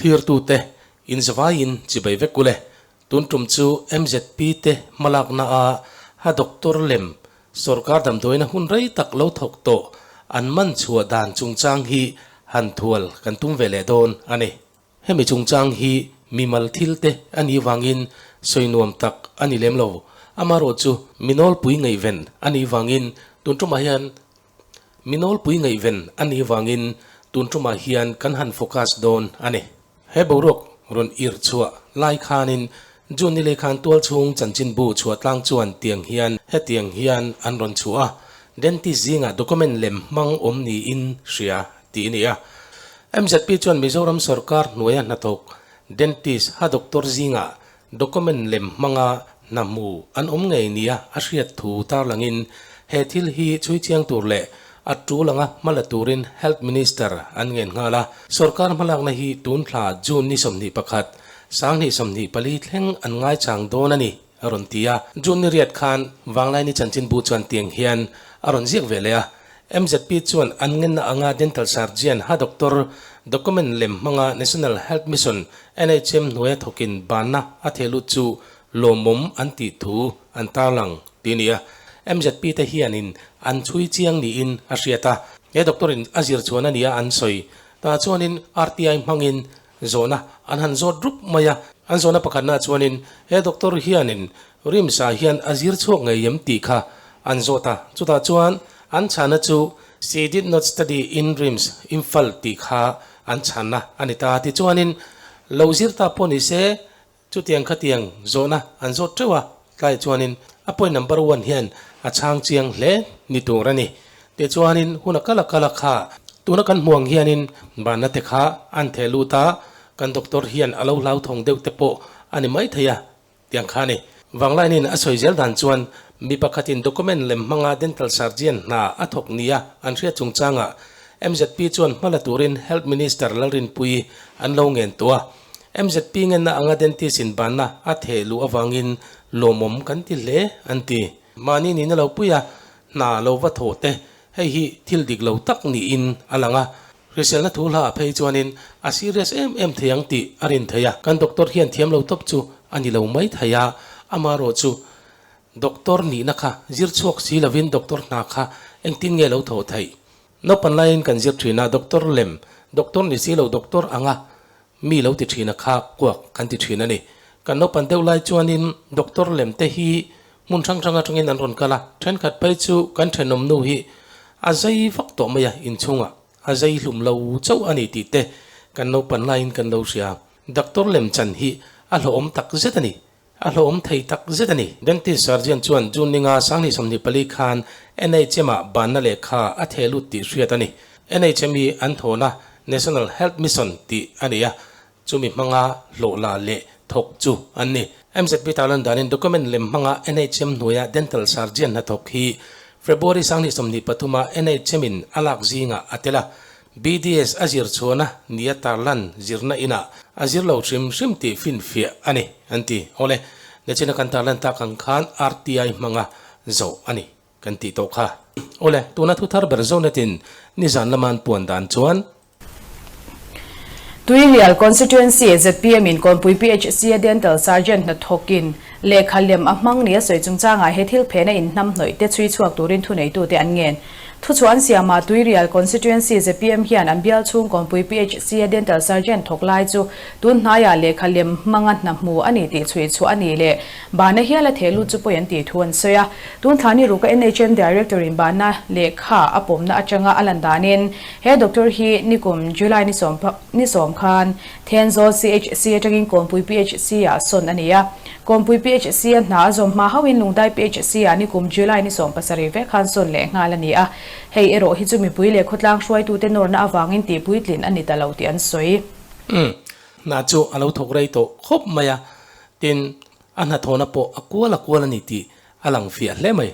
Thlirtute inzavaiin chibai vek ule. Tun tum chu MZP te hmalakna a ha doctor lem sorkar damdawiina hun rei tak lo thawk tawh an man chhuah dan chungchang hi han thual kan tum ve leh dawn a ni. Hemi chungchang hi mimal thil te a nih vangin sawi nuam tak a ni lem lo. Amaherawhchu mi nawlpui ngaihven a nih vangin tun tumah hian Mi nawlpui ngaihven a nih vangin tun tumah hian kan han focus dawn a ni. He boruak rawn irh chhuah lai khanin June ni lei khan tualchhung chanchinbu chhuah tlang chuan tiang hian hetiang hian an rawn chhuah a, Dentist zingah document lem hmang awm niin hria tih a ni a. MZP chuan Mizoram sorkar hnuaia hnathawk Dentist ha doctor zingah Document lem hmanga hna hmu an awm ngei nia a hriat thu tarlangin he thil hi chhui chiang tur leh a tul anga hma la turin Health Minister an ngen nghal a. Sorkar hmalakna hi tun thla June ni 21, 2024 thleng an ngaichang dawn a ni, a rawn ti a. June ni riat khan Vanglaini chanchinbu chuan tiang hian a rawn ziak ve leh a. MZP chuan an ngenna anga Dental Surgeon ha doctor document lem hmanga National Health Mission, NHM, hnuaia thawkin banna a theh lut chu lawmawm an tih thu an tarlang tih a ni a. MZP te hianin an chhui chiang niin a hriat a. He doctor in a zir chuan a nia an sawi. Tah chuanin RTI hmangin zawhna an han zawt rup mai a. An zawhna pakhatna chuanin he doctor hianin RIMS-ah hian a zir chhuak ngei em tih kha an zawt a. Chutah chuan an chhana chu She did not study in RIMS, Imphal tih kha an chhanna a ni ta. Tichuanin lo zir ta pawh ni se chutiang khatiang zawhna an zawt teuh a, tlai chuanin a point number one hian a chhang chiang hle ni tur a ni. Tichuanin hun a kal a kal a kha tuna kan hmuh ang hianin banna te kha an theh lut a, kan doctor hian a lo hlauthawng deuh te pawh a ni maithei a. Tiang kha a ni. Vanglainin a sawi zel dan chuan mi pakhatin document lem hmanga dental surgeon hna a thawk nia an hriat chungchangah MZP chuan hma la turin Health Minister Lalrinpuii an lo ngen tawh a. MZP ngenna anga dentist in banna a theh luh avangin lawmawm kan ti hle an ti. Mahni nihna lo puia hna lo va thawh te hei hi thil dik lo tak niin a lang a. Hriselna thu hla ah phei chuanin a serious em em thei ang tih a rin thei a. Kan doctor hian thiam lo tawp chu a ni lo mai thei a, amaherawh chu doctor nihna kha zir chhuak si lovin doctor hna kha engtin nge lo thawh theih? Naupan laiin kan zir thin a, doctor lem, doctor ni si lo doctor anga mi lo ti thin a kha kuak kan ti thin a ni. Kan naupan deuh lai chuanin doctor lem te hi hmun hrang hrang atangin an rawn kal a, thenkhat phei chu kan thenawm nu hi a zai vak tawh mai a inchhungah. A zei hlum lo chauh a ni tih te kan naupan laiin kan lo hria. Doctor lem chan hi a hlawhawm tak zet a ni. A hlawhawm thei tak zet a ni. Dentist surgeon chuan June ninga 2024 khan NHM ah banna lehkha a theh lut tih hriat a ni. NHM hi an thawhna National Health Mission tih a ni a, chumi hmanga hlawh la leh thawk chu an ni. MZP tarlan danin document lem hmanga NHM hnuaia dental surgeon hnathawk hi February 2023 a NHM in a lak zingah a tel a, BDS a zir chhuahna nia tarlan zirna inah a zir lo hrim hrim tih finfiah a ni, an ti. Awle, nachina kan tarlan tak ang khan RTI hmanga zawh a ni kan tih tawh kha. Awle, tuna thu thar ber Zonetin nizan lama an puan dan chuan Tuirial Constituency zpm in Kawnpui PHC a Dental Surgeon hnathawkin lehkha lem a hmang nia sawi chungchangah he thil phena inhnamhnawih te chhui chhuak turin thuneitute an ngen. Thuchhuah an siamah Tuirial Constituency zpm hian an bial chhung Kawnpui PHC a Dental Surgeon thawk lai chu tun hnaiah lehkha lem hmanga hna hmu a ni tih chhui chhuah a ni leh Bana hial a theh lut chu pawi an tih thu an sawi a. Tun thla ni ruka NHM Director in bana lehkha a pawmna atanga a lan danin he doctor hi nikum July ni sawm ni sawm khan Thenzawl CHC atangin Kawnpui PHC ah sawn a ni a. Kawnpui PHC a hna a zawm hma hauhin Lungdai PHC ah nikum July ni 17 vek khan sawn leh nghal a ni a. Hei erawh hi chu mipui leh khawtlang hruaitute nawrna avangin tihpuitlin a ni ta lo tih an sawi. Umm, hna chu a lo thawk rei tawh khawp mai a. Tin, a hnathawhna pawh a kual a kual a ni tih a lang fiah hle mai.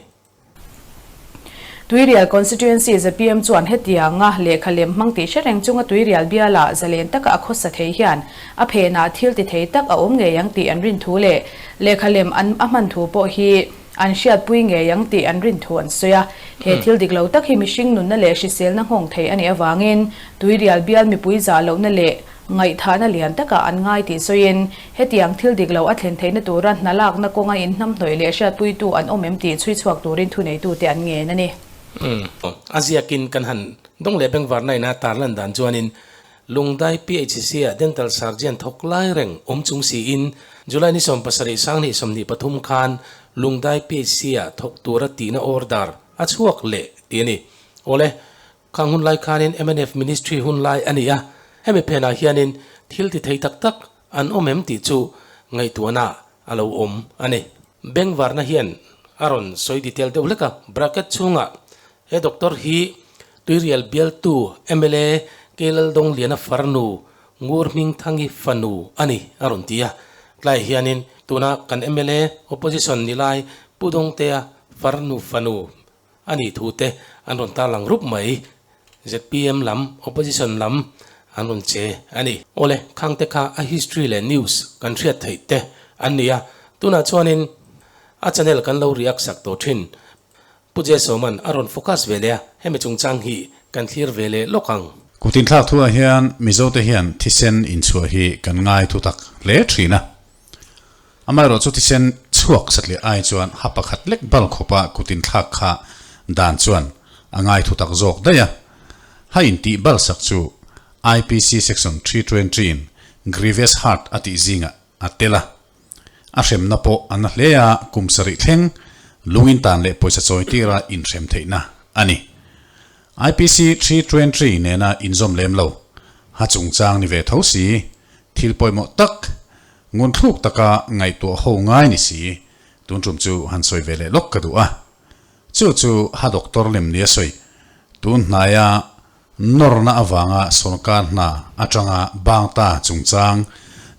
Tuirial Constituency zpm chuan hetianga lehkha lem hmang tih hre reng chunga Tuirial biala zalen taka a khawsa thei hian a phenah thil ti thei tak a awm ngei ang tih an rin thu leh lehkha lem an a hman thu pawh hi an hriatpui ngei ang tih an rin thu an sawi a. He thil dik lo tak hi mihring nunna leh hriselna nghawng thei a nih avangin Tuirial bial mipui zah lohna leh. Ngaihthahna lian takah an ngai tih sawiin, hetiang thil dik lo a thlen theihna tura hna lakna kawnga inhnamhnawih leh hriatpuitu an awm em tih chhui chhuak turin thuneitute an ngen a ni. A ziakin kan han dawng leh bengvarna ina tarlan dan chuanin Lungdai PHC-ah Dental Surgeon thawk lai reng awm chung siin July ni 70 2023 khan Lungdai PHC-ah thawk tura tihna order a chhuak leh tih a ni. Awle, khang hun lai khanin mnf Ministry hun lai a ni a, hemi phenah hianin thil ti thei tak tak an awm em tih chu ngaihtuahna a lo awm a ni. Bengvarna hian a rawn sawi detail deuh hlek a, bracket chhungah he doctor hi Tuirial bialtu mla Keilaldongliana farnu Ngur Hmingthangi fanu a ni a rawn ti a, tlaiah hianin tuna kan mla opposition ni lai Pu Dawngtea farnu fanu a nih thu te an rawn tarlang rup mai. Zpm lam, opposition lam an rawn che a ni. Awle, khang te kha a history leh news kan hriat theih te an ni a, tunah chuanin a channel kan lo react sak tawh thin. Pu Jesoman a rawn focus ve leh a, hemi chungchang hi kan thlir ve leh lawk ang. Kutinthlak thuah hian Mizote hian thisen inchhuah hi kan ngai thu tak hle thin a. Amaherawh chu thisen chhuak satliah ai chuan ha pakhat lek bal khawpa kut inthlak kha dan chuan a ngai thutak zawk daih a. Ha intih bal sak chu IPC Section 320 in Grievous Hurt a tih zingah a tel a. A hremna pawh a na hle a, kum sarih thleng lungin tan leh pawisa chawi tira inhrem theihna a ni. IPC 320 nena inzawm lem lo, ha chungchang ni ve tho si, thil pawimawh tak Ngunthluk taka ngaihtuah ho ngai ni si, tun tum chu han sawi ve leh lawk ka duh a. Chu chu ha doctor lem nia sawi, tun hnaia nawrna avanga sorkar hna atanga bang ta chungchang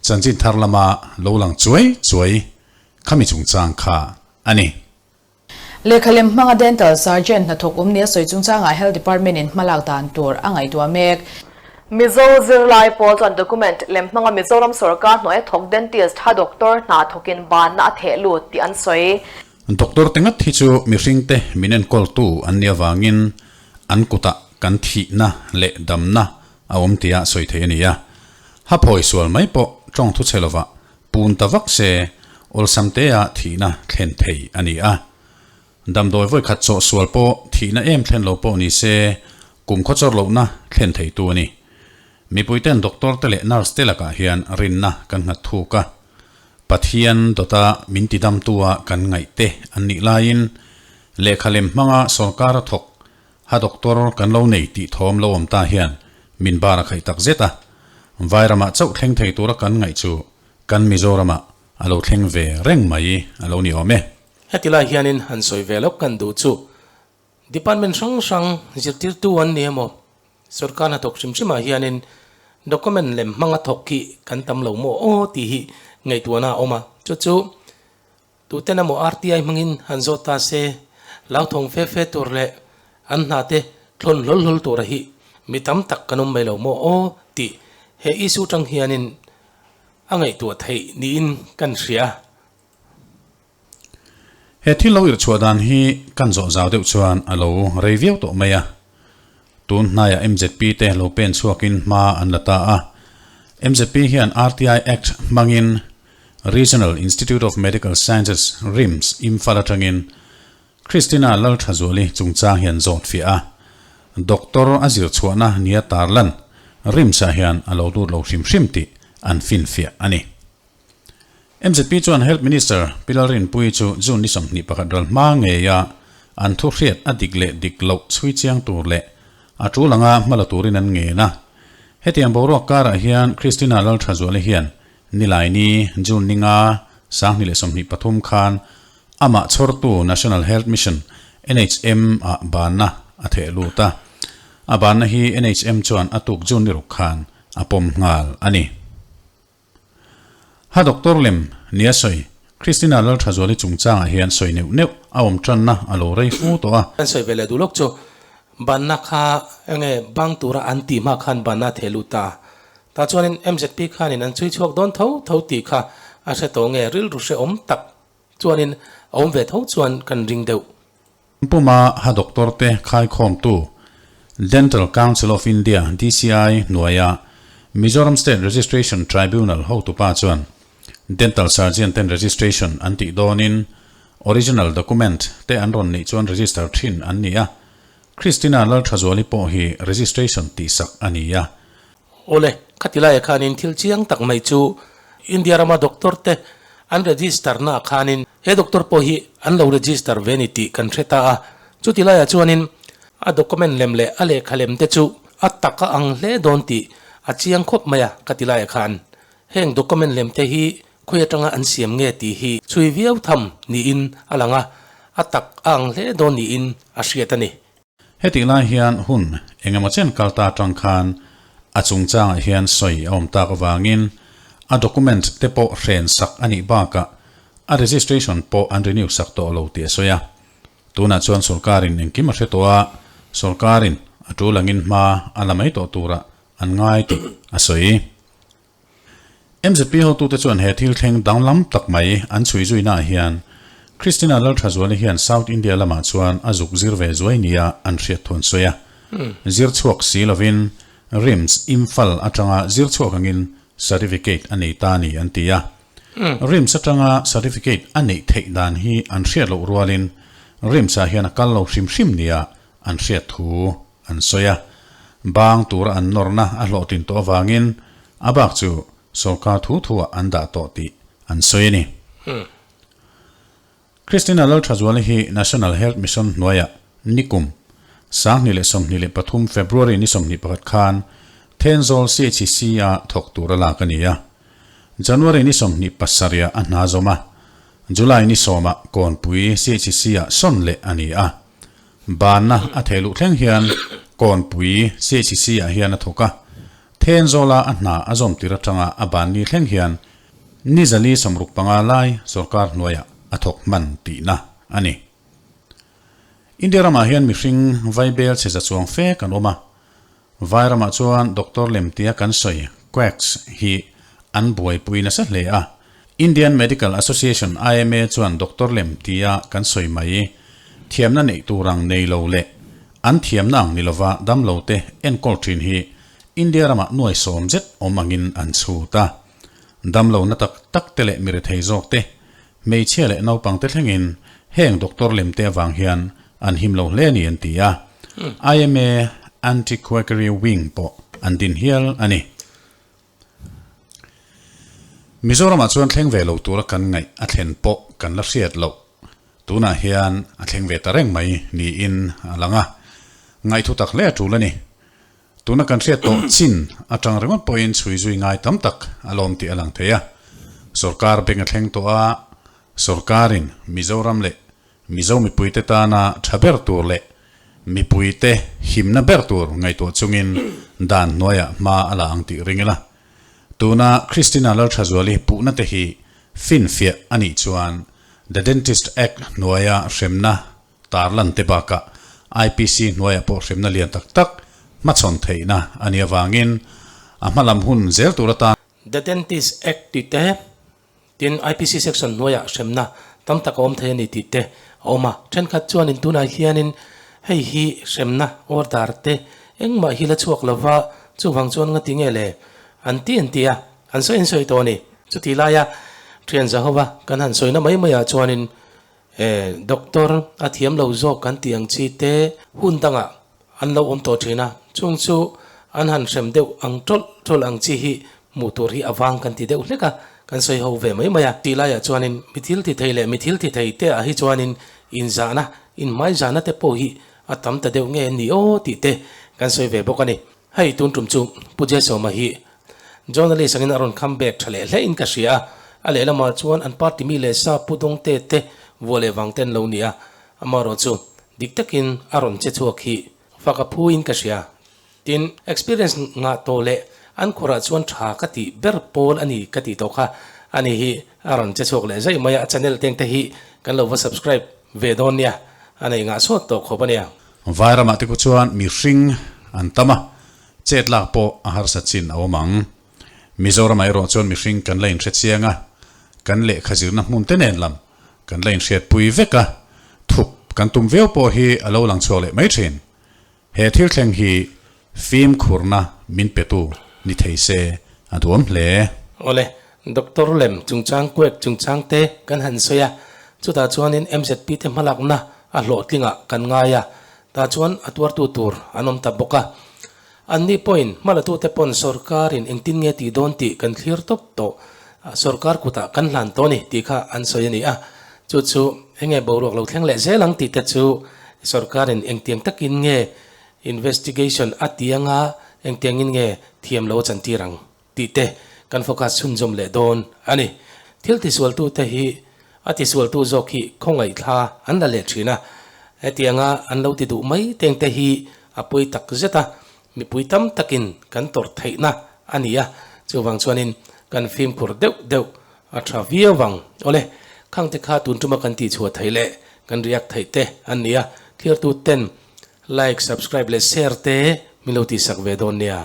chanchin thar lama lo lang chuai chuai khami chungchang kha a ni. Lehkhalem hmanga Dental Surgeon hnathawk awm nia sawi chungchangah Health Department in hmalak dan tur a ngaihtuah mek. Mizo zirlai pawl chuan document lem hmanga Mizoram sorkar hnuaia thawk dentist tha doctor hna thawkin banna a theh lut tih an sawi. Doctor te ngat hi chu mihringte min enkawltu an nih avangin an kutah kan thihna leh damna a awm tia sawi theih a ni a. Ha phawi sual mai pawh tawng thu chhe lovah Pun ta vak se, awlsam tea thihna thlen thei a ni a. Damdawi vawi khat chawh sual pawh thihna em thlen lo pawh ni se, kum khaw chawr lohna thlen theitu a ni. Mipuiten doctor te leh nurse te lakah hian rinna kan nghat thuk a. Pathian dawta min tidamtua kan ngaih te an nih laiin, lehkha lem hmanga sawrkara thawk Ha doctor kan lo nei tih thawm lo awm ta hian min bar a khaih tak zet a, Vairamah chauh thleng thei tura kan ngaih chu kan Mizoramah a lo thleng ve reng mai a lo ni awm e. Heti lai hianin han sawi ve lawk kan duh chu Department hrang hrang zirtirtu an ni emaw sorkar hnathawk hrim hrimah hianin document lem hmanga thawk hi kan tam lo maw aw tih hi ngaihtuahna a awm a, chu chu Tuten emaw RTI hmangin han zawt ta se, hlauthawng fe fe tur leh an hna te thlawn hlawl hlawl tura hi mi tam tak kan awm mai lo maw aw tih he issue tang hianin a ngaihtuah theih niin kan hria. He thil lo irhchhuah dan hi kan zawh zau deuh chuan a lo rei viau tawh mai a. Tun hnaiah mzp te lo pen chhuakin hma an la ta a. Mzp hian RTI Act hmangin Regional Institute of Medical Sciences, RIMS, Imphal atangin Christina Lalthazuali chungchang hian zawt fiah a. Doctor a zir chhuahna nia tarlan RIMS-ah hian a lo lut lo hrim hrim tih an finfiah a ni. Mzp chuan Health Minister Pi Lalrinpuii chu June ni 21 ral hma ngeia an thu hriat a dik leh dik loh chhui chiang tur leh a tul anga hma la turin an ngen a. Hetiang boruak karah hian Christina Lalthazuali hian Nilaini, June ni nga, 2023 khan amah chhawrtu National Health Mission, NHM, ah banna a theh lut a. A banna hi NHM chuan a tuk June ni ruk khan a pawm nghal a ni. Ha doctor lem nia sawi, Christina Lalthazuali chungchangah hian sawi neuh neuh a awm tanna a lo rei fu tawh a. Kan sawi ve leh duh lawk chu banna kha enge bang tura an tih hma khan banna a theh lut ta. Tah chuanin MZP khanin an chhui chhuak dawn tho tho tih kha a hre tawh nge rilru hrehawm tak chuanin a awm ve tho chuan kan ring deuh. Puma ha doctor te khaikhawmtu Dental Council of India, DCI, hnuaia Mizoram State Registration Tribunal hotupa chuan Dental Surgeon ten registration an tih dawnin original document te an rawn neih chuan register thin an ni a, Christina Lalthazuali pawh hi registration tihsak a ni a. Awle, khati laiah khanin thil chiang tak mai chu India rama doctor te an register naah khanin he doctor pawh hi an lo register ve ni tih kan hre ta a, chuti laiah chuanin a document lem leh a lehkha lem te chu a tak a ang hle dawn tih a chiang khawp mai a, khati laiah khan heng document lem te hi khawi atanga an siam nge tih hi chhui viau tham niin a lang a, a tak a ang hle dawn niin a hriat a ni. Hetih lai hian hun engemaw chen kal ta atang khan a chungchangah hian sawi a awm tak avangin a document te pawh hren sak a nih bakah a registration pawh an renew sak tawh lo tih a sawi a. Tunah chuan sorkarin engkim a hre tawh a, sorkarin a tul angin hma a la mai tawh turah an ngai tih a sawi. MZP hotute chuan he thil thleng danglam tak mai an chhui zuinaah hian Christina Lalthazuali hian South India lamah chuan a zuk zir ve zuai nia an hriat thu an sawi a. Zir chhuak si lovin RIMS Imphal atanga zir chhuak angin certificate a nei ta ni an ti a. RIMS atanga certificate a neih theih dan hi an hriat loh rualin RIMS-ah hian a kal lo hrim hrim nia an hriat thu an sawi a, bang tura an nawrna a hlawhtlin tawh avangin a bak chu sorkar thu thuah an dah tawh tih an sawi a ni. Christina Lalthazuali hi National Health Mission hnuaiah nikum 2023 February ni 21 khan Thenzawl CHC-a thawk tura lak a ni a. January ni 27 ah a hna zawm a, July ni 10 ah Kawnpui CHC-ah sawn leh a ni a. Banna a theh luh thleng hian Kawnpui CHC ah hian a thawk a, Thenzawla a hna a zawm tir atanga a ban ni thleng hian ni zali 65 lai sorkar hnuaiah a thawk hman tihna a ni. India ramah hian mihring vaibel chhe za chuang fe kan awm a, Vai ramah chuan doctor lem tia kan sawi quacks hi an buaipui nasa hle a. Indian Medical Association, IMA, chuan doctor lem tia kan sawi mai thiamna neih tur ang nei lo leh an thiamna ang ni lova damlo te enkawl thin hi India ramah nuai sawm zet awm angin an chhut a. Damlo na tak tak te leh mirethei zawk te, hmeichhia leh naupang te thlengin heng doctor lem te avang hian An him lo hle a ni an ti a, IMA Anti-Quackery Wing pawh an din hial a ni. Mizoramah chuan thleng ve lo tura kan ngaih a thlen pawh kan la hriat loh. Tunah hian a thleng ve ta reng mai niin a lang a, ngaihthu tak hle a tul a ni. Tuna kan hriat tawh chin atang ringawt pawhin chhui zui ngai tam tak a lawm tih a lang thei a. Sorkar beng a thleng tawh a, sorkarin Mizoram leh Mizo mipuite tana tha ber tur leh mipuite himna ber tur ngaihtuah chungin dan hnuaiah hma a la ang tih ring ila. Tuna Christina Lalthazuali puhna te hi finfiah a nih chuan The Dentist Act hnuaia hremna tarlan te bakah IPC hnuaiah pawh hremna lian tak tak hmachhawn theihna a nih avangin a hmalam hun zel tur atan The Dentist Act tih te Tin, IPC section hnuaiah hremna tam tak a awm thei a ni tih te a awm a. Thenkhat chuanin tunah hianin hei hi hremna order te engmah hi la chhuak lova, chuvang chuan nga ti nge le? An ti an ti a, an sawi an sawi tawh a ni. Chutih laia Thian Zahova kan han sawina mai maiah chuanin doctor a thiam lo zawk kan tih ang chi te hun dangah an lo awm tawh thin a, chung chu an han hrem deuh ang tawlh tawlh ang chi hi hmuh tur hi a vang kan ti deuh hlek a, kan sawi ho ve mai mai a. Tih laiah chuanin mi thil ti thei leh mi thil ti thei te ah hi chuanin inzahna, inhmaizahna te pawh hi a tam ta deuh nge ni aw tih te kan sawi ve bawk a ni. Hei tun tum chu Pu Jesawma hi journalist angin a rawn come back tha leh hle in ka hria a, a lehlamah chuan an party mi leh sa Pu Dawngte te vuah leh vang te an lo ni a, Amaherawh chu dik takin a rawn che chhuak hi fak a phu in ka hria. Tin, experience ngah tawh leh an khurah chuan tha ka tih ber pawl a ni ka tih tawh kha a ni hi a rawn che chhuak leh zaih mai a, a channel teng te hi kan lo va subscribe ve dawn nia, a nei ngah sawt tawh khawp a nia. Vairamah te khu chuan mihring an tam a, chet lak pawh a harsa chin a awm ang. Mizoramah erawh chuan mihring kan la inhre chiang a, kan lehkha zirna hmun te nen lam Kan la inhriatpui vek a, thup kan tum viau pawh hi a lo lang chhuak leh mai thin. He thil thleng hi fimkhurna min petu ni thei se a duam hle. Awle, Doctor lem chungchang kuek chungchang te kan han sawi a, chutah chuanin MZP te hmalakna a hlawhtlingah kan ngai a, tah chuan a tuartu tur an awm ta bawk a. Anni pawhin hmalatute pawn sorkarin engtin nge tih dawn tih kan thlir tawp tawh, sorkar kutah kan hlan tawh a ni tih kha an sawi a ni a. Chu chu enge boruak lo thleng leh zel ang tih te chu sorkarin engtiang takin nge investigation a ti anga engtiangin nge thiam lo a chantir ang tih te kan focus chhunzawm leh dawn a ni. Thil tisualtute hi a tisualtu zawk hi khawngaihthla an la leh thin a, hetianga an lo ti duh mai teng te hi a pawi tak zet a, mipui tam takin kan tawrh theihna a ni a, chuvang chuanin kan fimkhur deuh deuh a tha viau vang. Awle, khang te kha tun tuma kan tihchhuah theih leh kan react theih te an ni a, thirtu ten like, subscribe leh share te min lo tihsak ve dawn nia.